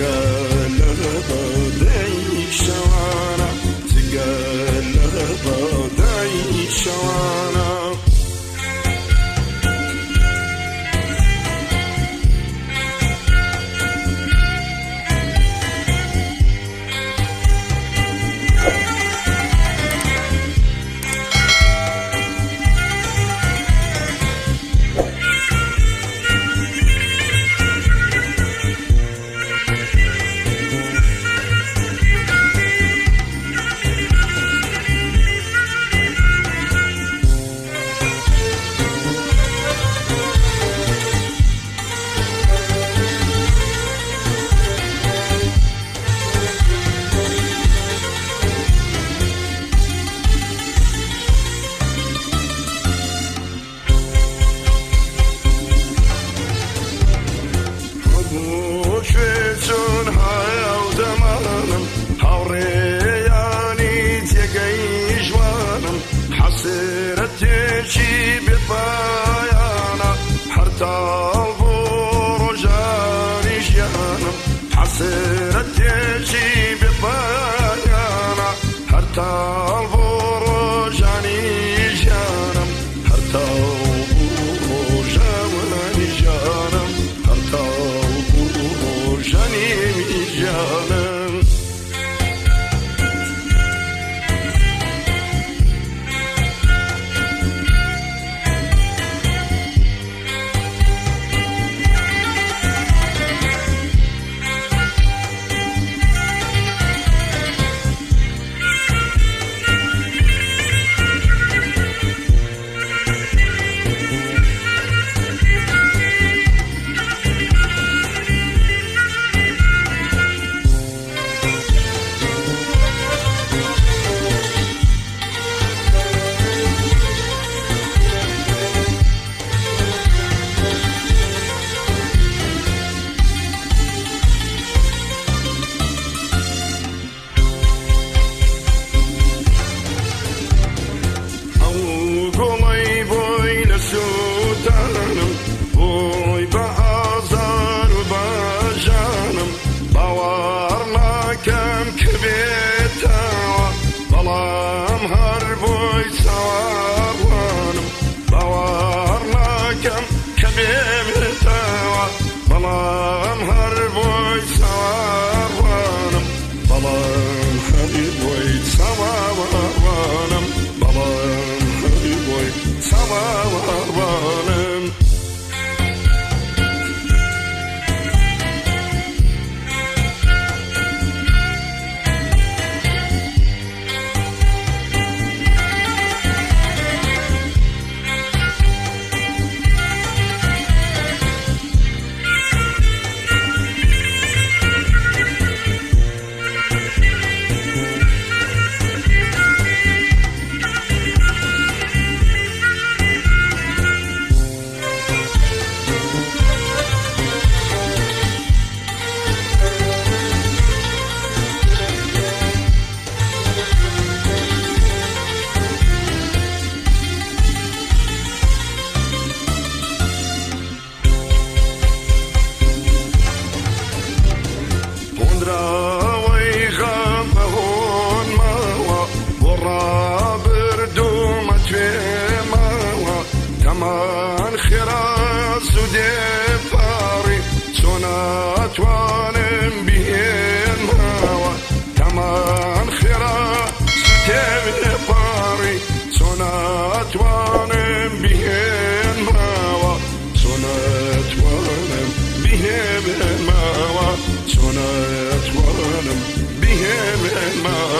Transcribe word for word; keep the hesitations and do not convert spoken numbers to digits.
Gelek badey şewana, gelek badey şewana. Hemû şûçûn hewdemanim, hawrêyanî jêgey ji wan im. Hesretê jî bêpayana, her tal bû rojanî jiyanim. Hesretê jî bêpayana, her tal bû rojanî jiyanim. Her tal bû rojanî jiyanim. Her tal bû rojanî jiyanim. Ew guley boy li sûdanim, boy bi azar û bajanim. Bawer nakem kevê tewa, belam her boy sawanim. Bawer nakem kevê tewa, belam her boy sawanim. Belam her boy sawanim. Belam her boy sawanim. Hûn re wey xem hûn mawa, bo rabirdû me tuê mawa. Teman xêra sûdê parî, çona twanim bihên mawa. Teman xêra sûdê parî, çona twanim bihên mawa. Çona twanim bihêm mawa, çona twanim bihêm mawa.